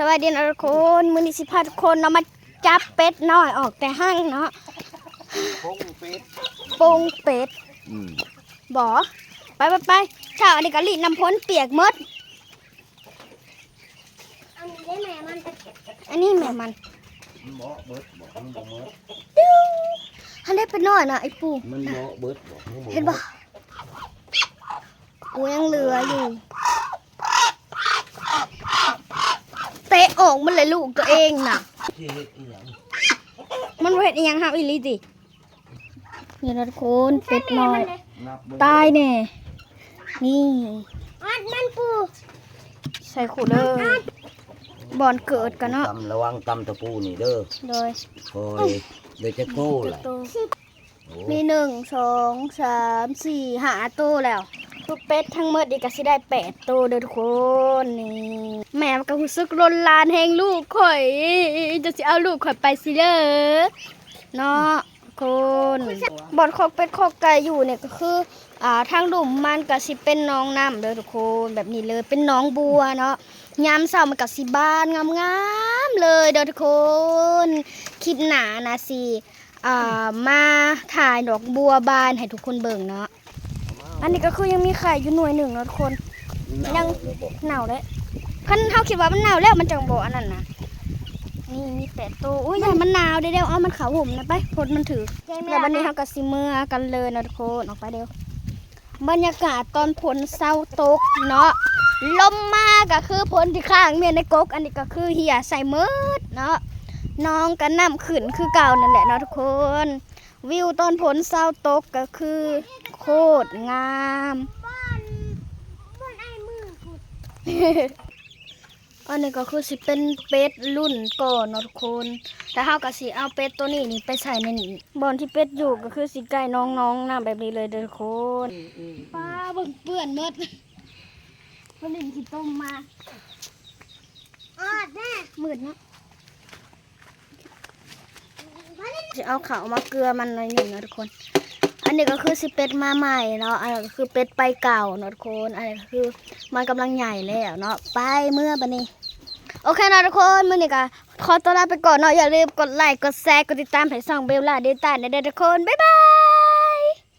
ສະບາຍດີເນາະທຸກຄົນ, ມື້ນີ້ຊິພາທຸກຄົນເນາະ ມາຈັບເປັດນ້ອຍອອກແຕ່ຮັງເນາະ. ປົງເປັດ ປົງເປັດ ອືມ ບໍ່ ໄປ ໄປ ໄປ. ຖ້າອັນນີ້ກໍລີດນ້ຳຝົນປຽກໝົດ. ອັນນີ້ແມ່ມັນ ອັນນີ້ແມ່ມັນ. ມັນເມາະເບິດບໍ່? ມັນບໍ່ເໝິດ. ຫັ້ນໄດ້ເປັດນ້ອຍນະ ໄອ້ປູ. ມັນເມາະເບິດບໍ່? ມັນບໍ່ເໝິດ. ເຫັນບໍ່? ໂອ້ ຍັງເຫຼືອຢູ່. ເຕະອອກໝົດເລີຍລູກຕົວເອງນະ. ຊິເຮັດອີ່ຫຍັງ? ມັນບໍ່ເຮັດອີ່ຫຍັງເຮົາອີ່ຫຼີຕິ. ນີ້ນະທຸກຄົນ ເປັດນ້ອຍ ຕາຍແນ່. ນີ້ ອັດມັນປູ ໃສ່ຄຸເດີ ບ່ອນເກີດກັນເນາະ. ຕຳ ລະວັງຕຳຕະປູນີ້ເດີ. ໂດຍ ຄ່ອຍ ເດີ ຈັກໂຕແຫຼະ? ໂອ້ ມີ ໜຶ່ງ ສອງ ສາມ ສີ່ ຫ້າໂຕແລ້ວ. ຄືເປັດທັງໝົດນີ້ກໍຊິໄດ້ແປດໂຕເດີທຸກຄົນ. ນີ້ ແມ່ມັນກໍຮູ້ສຶກລົນລານແຮງລູກຂ້ອຍ ຈະຊິເອົາລູກຂ້ອຍໄປຊິເດີເນາະ. ຄົນ ບ່ອນຄອກເປັດຄອກໄກ່ຢູ່ນີ້ກໍຄື ອ່າ ທາງລຸ່ມມັນກໍຊິເປັນໜອງນ້ຳເດີທຸກຄົນ ແບບນີ້ເລີຍ ເປັນໜອງບົວເນາະ. ຍາມເຊົ້າມັນກໍຊິບານງາມໆເລີຍເດີທຸກຄົນ. ຄລິບໜ້ານະຊິ ອ່າ ມາຖ່າຍດອກບົວບານໃຫ້ທຸກຄົນເບິ່ງເນາະ. ອັນນີ້ກໍຄືຍັງມີໄຂ່ຢູ່ໜ່ວຍໜຶ່ງເນາະທຸກຄົນ. ຍັງເນົ່າແລ້ວບໍ່? ເນົ່າແລ້ວ. ຄັນເຮົາຄິດວ່າມັນເນົ່າແລ້ວ ມັນຈັ່ງບໍ່ອັນນັ້ນນະ. ນີ້ມີແປດໂຕ. ໂອ້ຍ ຢ້ານມັນໜາວເດ້. ເອົາມັນເຂົ້າຮົ່ມນະໄປ ພົດມັນຖືກ. ແລ້ວບັດນີ້ເຮົາກໍຊິເມືອກັນເລີຍເນາະທຸກຄົນ. ອອກໄປເດີ. ບັນຍາກາດຕອນຝົນເຊົາຕົກເນາະ ລົມມາກໍຄືຝົນທີ່ຄ້າງມາໃນກົກ ອັນນີ້ກໍຄືເຫ່ຍໃສ່ໝົດເນາະ. ໜອງກໍນ້ຳຂຶ້ນຄືເກົ່ານັ້ນແຫຼະເນາະທຸກຄົນ. ວິວຕອນຝົນເຊົາຕົກກໍຄືໂຄດງາມ. ອັນນີ້ກໍຄືຊິເປັນເປັດລຸ້ນກ່ອນເນາະທຸກຄົນ. ແລ້ວເຮົາກໍຊິເອົາເປັດໂຕນີ້ນີ້ໄປໃສ່ໃນນີ້. ບ່ອນທີ່ເປັດຢູ່ກໍຄືຊິໃກ້ໜອງ ໜອງນ້ຳແບບນີ້ເລີຍເດີທຸກຄົນ. ປ້າ ເບິ່ງເປື້ອນໝົດ ເພິ່ນຫຼິ້ນຂີ້ຕົມມາ. ອອດແນ່ ມືດເນາະ. ຊິເອົາເຂົ້າມາເກືອມັນໜ້ອຍໜຶ່ງເນາະທຸກຄົນ. ອັນນີ້ກໍຄືຊິເປັດມາໃໝ່ເນາະ ອັນນັ້ນກໍຄືເປັດໄປເກົ່າເນາະທຸກຄົນ. ອັນນີ້ກໍຄືມັນກຳລັງໃຫຍ່ແລ້ວເນາະ. ໄປເມືອບັດນີ້. ໂອເຄເນາະທຸກຄົນ ມື້ນີ້ກໍຂໍຕົວລາໄປກ່ອນເນາະ. ຢ່າລືມກົດໄລ ກົດແຊ ກົດຕິດຕາມໃຫ້ຊ່ອງເບວລາເດລຕ້າແດ່ເດີທຸກຄົນ. ບາຍບາຍ.